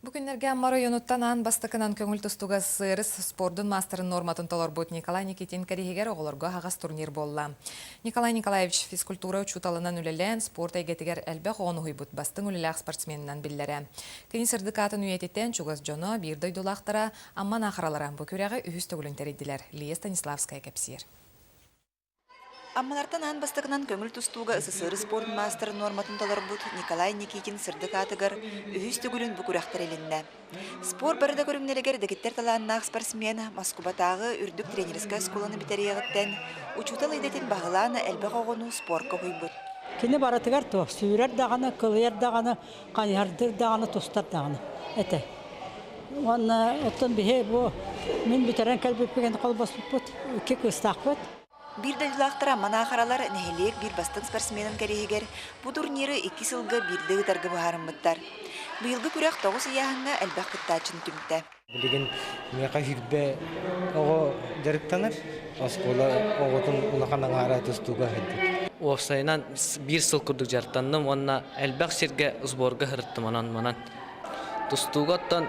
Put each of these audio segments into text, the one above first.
Бу күннэргэ Амма оройуонуттан аан бастакынан көҥүл тустууга СССР спордун маастарын нуорматын толорбут Николай Никитин кэриһигэр оҕолорго аһаҕас турнир буолла. Николай Николаевич физкультура учууталынан үлэлээн, спорт эйгэтигэр элбэх оҕону уһуйбут бастыҥ үлэлээх спортсменынан биллэрэ. Кини сырдык аатын үйэтитэн, чугас дьоно, биир дойдулаахтара Амма Наахаралара бу күрэҕи үһүс төгүлүн тэрийдилэр. Лия Станиславская кэпсиир. Аммалартан аан бастакынан көҥүл тустууга СССР спорт маастарын нуорматын толорбут Николай Никитин сырдык аатыгар үһүс төгүлүн бу күрэх тэрилиннэ. Спорт бары да көрүҥнэригэр дэгиттэр талааннаах спортсмен Москубатааҕы үрдүк тренерскэй оскуоланы бүтэриэҕиттэн учуутал идэтин баһылаан элбэх оҕону спорка уһуйбут. Кини барытыгар туох сүүрэр даҕаны, кылыйар даҕаны, хайыһардыыр даҕаны, тустар даҕаны этэ. Уонна оттон биһи бу мин бүтэрэн кэлбиппин холбоспуппут, икки кыыстаахпыт. Биир дойдулаахтара Манаахаралар нэһилиэк биир бастыҥ спортсменын кэриэһигэр бу турниры икки сылга биирдэ ыытарга быһаарыммыттар. Быйылгы күрэх тоҕус ыйааһыҥҥа элбэх кыттааччыны түмтэ. Билигин миэхэ сүүрбэ оҕо дьарыктанар. Оскуола оҕотун улахан аҥаара тустууга сылдьар. Уопсайынан биир сыл курдук дьарыктанным уонна элбэх сиргэ сборга сырыттым онон манан. Тустууга оттон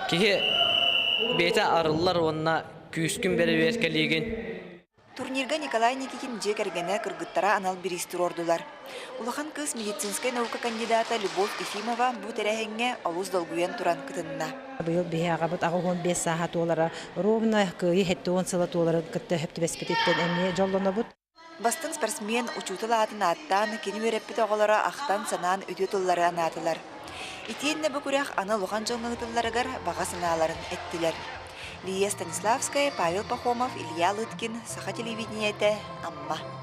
киһи бэйэтэ арыллар уонна күүскүн бэрэбиэркэлиигин. Турнирга Николай Никитин дьиэ кэргэнэ кыргыттара анал бириис туруордулар. Улахан кыыс медицинскэй наука кандидата Любовь Ефимова бу тэрээһиҥҥэ олус долгуйан туран кытынна. Быйыл биһи аҕабыт 85 сааһа туолара ровно Кыайыы 70 сыла туоларын кытта сөп түбэспититтэн эмиэ дьоллонобут. Бастыҥ спортсмен учуутал аатын ааттаан, кини үөрэппит оҕолоро ахтан-санаан үтүө тыллары анаатылар. Итиэннэ бу күрэх аны улахан дьоҥҥо ыытылларыгар баҕа санааларын эттилэр. Лия Станиславская, Павел Пахомов, Илья Лыткин, Саха телевидениетэ, Амма.